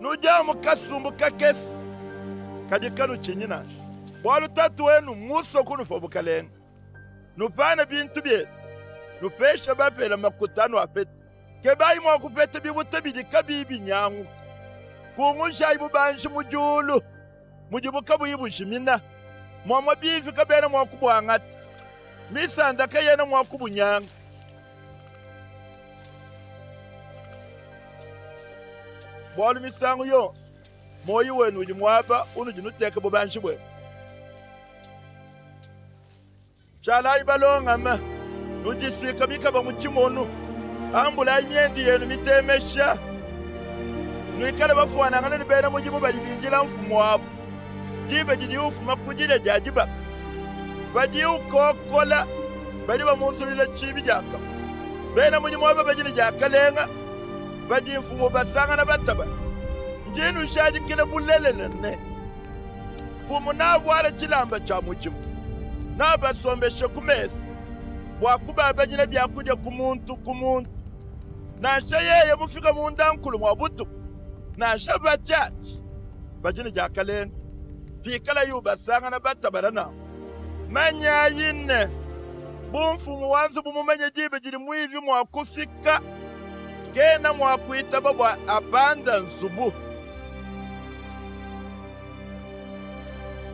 Nudi amu kasumbu kakese, kadi kanutshinyi nansha, bualu Tatu wenu mmusue kunupa bukalenga. Nupane bintu bienu, nupeshe bapele makuta anuapeta. Kebayi mua kupeta bibuta bidi kabiyi binyanguka. Kungujayi bubanji mu diulu, mudibu kabuyi bujimina, muamua bivi kabena mua kubuangata, misanda kayena mua kubunyanga. Bualu misangu yonso muoyi wenu udi muaba unudi nuteka bubanji buenu. Shalayi balongame, nudisuike mikaba mu tshimonu, ambulayi miendu yenu mitemesha. Nuikale bafuanangane ne bena mudimu badi bindila mfumuabu diba didiye ufuma ku didia dia dibaka. Padiye ukokola, badi bamunzuluila tshiibi diakamue. Bena mudimu aba badi ne diakalenga, badi mfumu ubasangana batabale. Ndi nnujadikila bulelela ne, Mfumu neavuale tshilamba tshia mudimu, neabasombeshe ku mesa bua kubabanyina biakudia ku muntu ku muntu. Nansha yeye mufike mundankulu mua butuku, nansha patshiatshia, badi ne diakalenga pikalaye ubasangana batabala nanku. Manyayi ne, bu mfumu wa nzubu mumanye diba didi muivi mua kufika, kena mua kuitaba bua apande nzubu.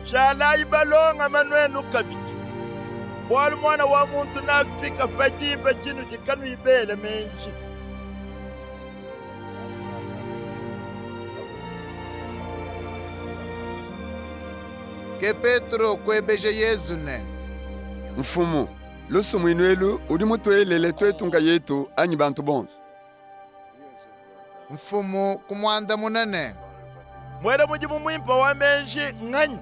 Shalayi balongame nuenu kabidi, bualu Muana wa muntu neafike pa diba dinudi kanuyi bele meji. Ke Petro kuebeja Yezu ne, Mfumu, lusumuinu elu udi mutuelele tuetu nkayetu anyi bantu bonso? Mfumu kumuandamuna ne, Muena mudimu muimpe wa meji nnganyi?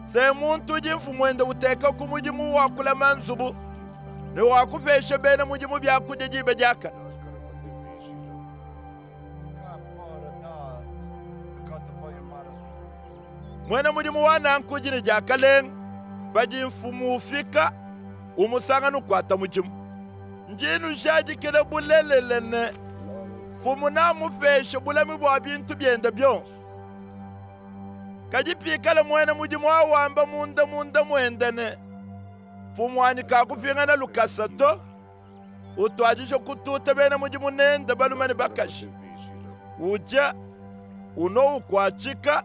Se muntu udi mfumuende uteka ku mudimu wa kulama nzubu ne wa kupesha bena mudimu biakudia diba diakane. Muena mudimu wa nanku udi ne diakalenga padi mfumu ufika, umusangana ukuata mudimu. Ndi nnujadikila bulelela ne, mfumu neamupeshe bulami bua bintu biende bionso. Kadi pikala muena mudimu awu wamba munda munda muende ne, Mfumuanyi kakupingana lukasa to, utuadija kututa bena mudimu nende balume ne bakaji, udia, unua ukuatshika.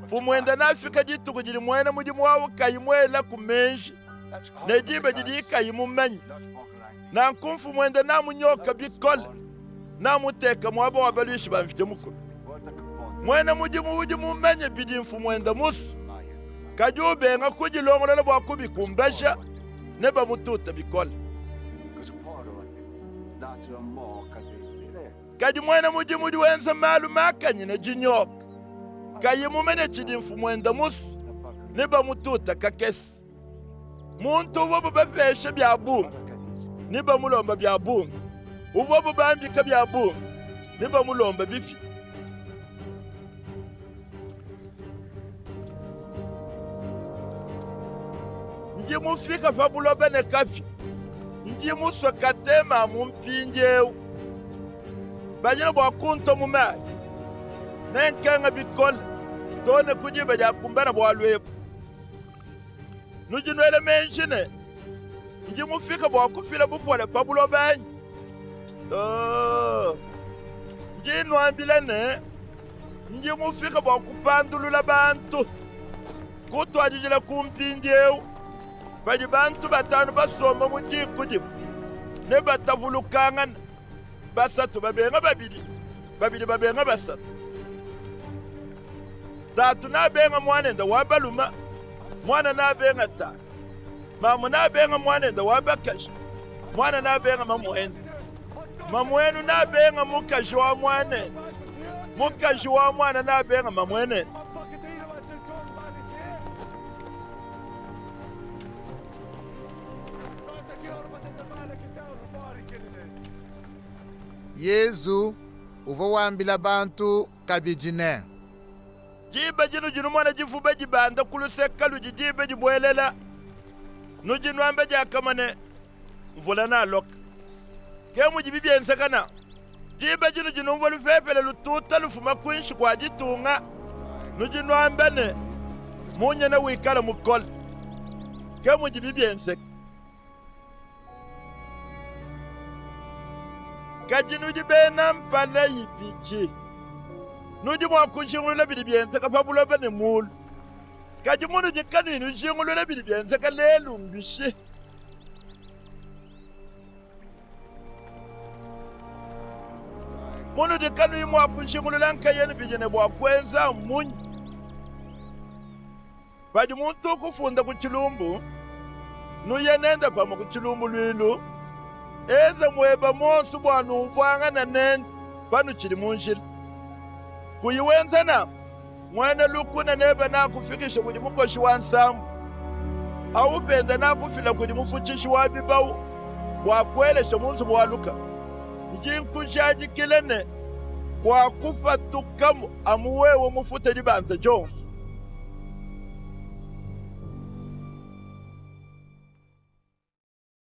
Mfumuende neafike dituku didi muena mudimu awu kayi muelaku meji, ne diba didiye kayi mumanye. Nanku mfumuende neamunyoke bikole, neamuteke muaba wa baluishi ba Mvidi Mukulu. Muena mudimu udi mumanye bidi mfumuende musue, kadi ubenga kudilongolola bua kubikumbaja, nebamutute bikole. Kadi muena mudimu udi wenza malu makanyine dinyoka, kayi mumanye tshidi mfumuende musue, nebamutute kakese. Muntu uvuabu bapeshe bia bungi, nebamulombe bia bungi. Uvuabu bambike bia bungi, nebamulombe bipite. Ndi mufike pa buloba ne kapia, ndi musue katema amu mpindiewu. Badi ne bua kuntua mu mayi, nenkenga bikole too ne ku diba diakumbana bualu ebu. Nudi nuela meji ne, ndi mufike bua kufila bupole pa buloba anyi? Too! Ndi nnuambila ne, ndi mufike bua kupandulula bantu. Kutuadijila ku mpindiewu, padi bantu batanu basomba mu diku dimue, nebatapulukangane, basatu babenga babidi, babidi babenga basatu. Tatu neabenge muanende wa balume, muana neabenge tatu. Mamu neabenge muanende wa bakaji, muana neabenge mamuende. Mamuenu neabenge mukaji wa muanende, mukaji wa muana neabenge mamuenende. Yezu uvua wambila bantu kabidi ne. Diba dinudi numona divuba dibanda ku luseke ludi diba dibuelela, nudi nuamba diakamue ne, Mvula nealoke. Ke mudibi bienzeka nanku. Diba dinudi numvua lupepele lututa lufuma kuinshi kua ditunga, nudi nuamba ne, Munya newikale mukole. Ke mudibi bienzeka. Kadi nudi bena mpala ibidi. Nudi mua kujingulula bidi bienzeka pa buloba ne mulu. Kadi munudi kanuyi nujingulula bidi bienzeka lelu mbishi? Munudi kanuyi mua kujingulula nkayenu bidi ne bua kuenza mmunyi? Padi muntu ukufunda ku tshilumbu, nuye nende pamue ku tshilumbuluilu. Enza muebe muonso bua numvuangane nende panutshidi mu njila. Kuyi wenza nanku, muena lukuna nebe neakufikishe kudi mukoshi wa nsambu, awu pende neakufile kudi mufutshishi wa bibawu bua akueleshe mu nzubu wa lukanu. Ndi nkujadikila ne, kuakupatukamu amu wewe mufute dibanza dionso.